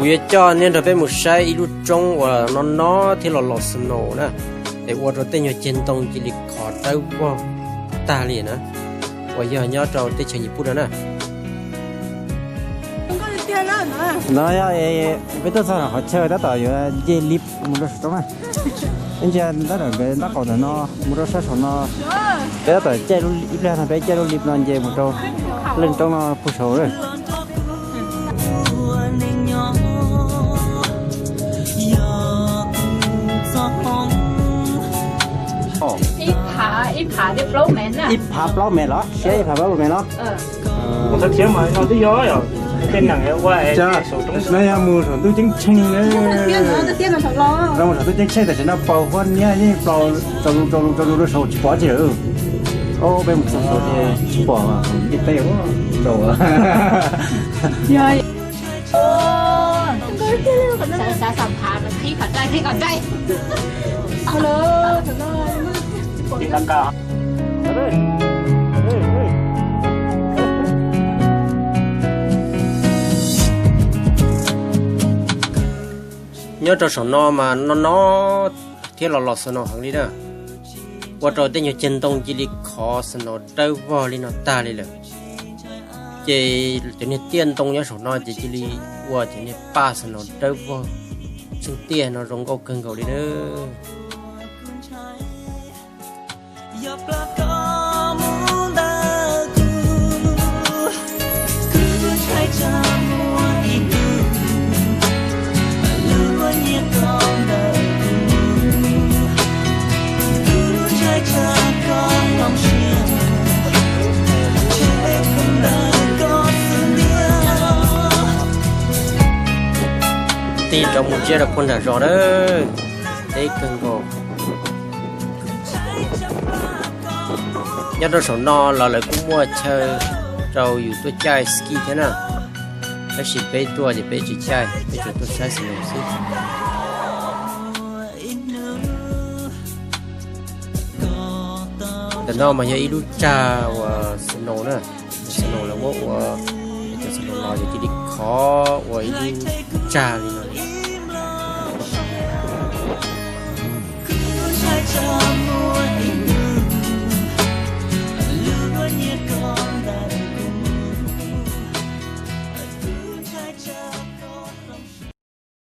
Yuav coj nej nrog peb mus saib ib lub roob uas no no thiab los los snow na, es ua rau tej nyuag ceg ntoo cia li khov dawb vog tag li na, uas yog nyob rau teb chaws Nyij Pooj no na. No yog peb tuaj txog qhov chaw tab tom yuav nce lip mus rau saum roob na. Ib ntsia tab tom nkawd ntab qaum ntawm no mus rau sab saum no. Peb tab tom caij ib pliag no peb caij lub lip no nce mus rau leej roob no puag saud lawm. Ib phav plaub mev los siab ib phav plaub mev los? No yog mus saum ntuj ceeb tsheej, mus saum ntuj ceeb tsheej tam sim no plaus huab niab yeej plaus tsaus lus tsaus lus tsaus lus rau saum tsis pom tsi lawm. Peb mus txog saud ces tsis pom ntiaj teb rau. Nyob rau saum no mas no no thiab los los snow heev li na, ua rau tej nyuag ceg ntoo cia li khov snow dawb vog li no tag li lawm. Ces cov niag tiaj ntoo nyob saum no ces cia li ua cov niag paj snow dawb vog tsheej tiaj no zoo nkauj kawg nkaus li na. Tij rov mus tsiab rau puag nram zos na, deb kawg nkaus. Nyob rau saum no los lawv kuj muaj chaw rau yus tuaj caij ski thiab na, tab sis peb tuaj ces peb tsis caij, peb tsuas tuaj saib snow xwb. Ntawm no mas yog ib lub tsag uas snow na, snow lawv muab ua, cov snow los ces cia li khov ua ib lub tsag li.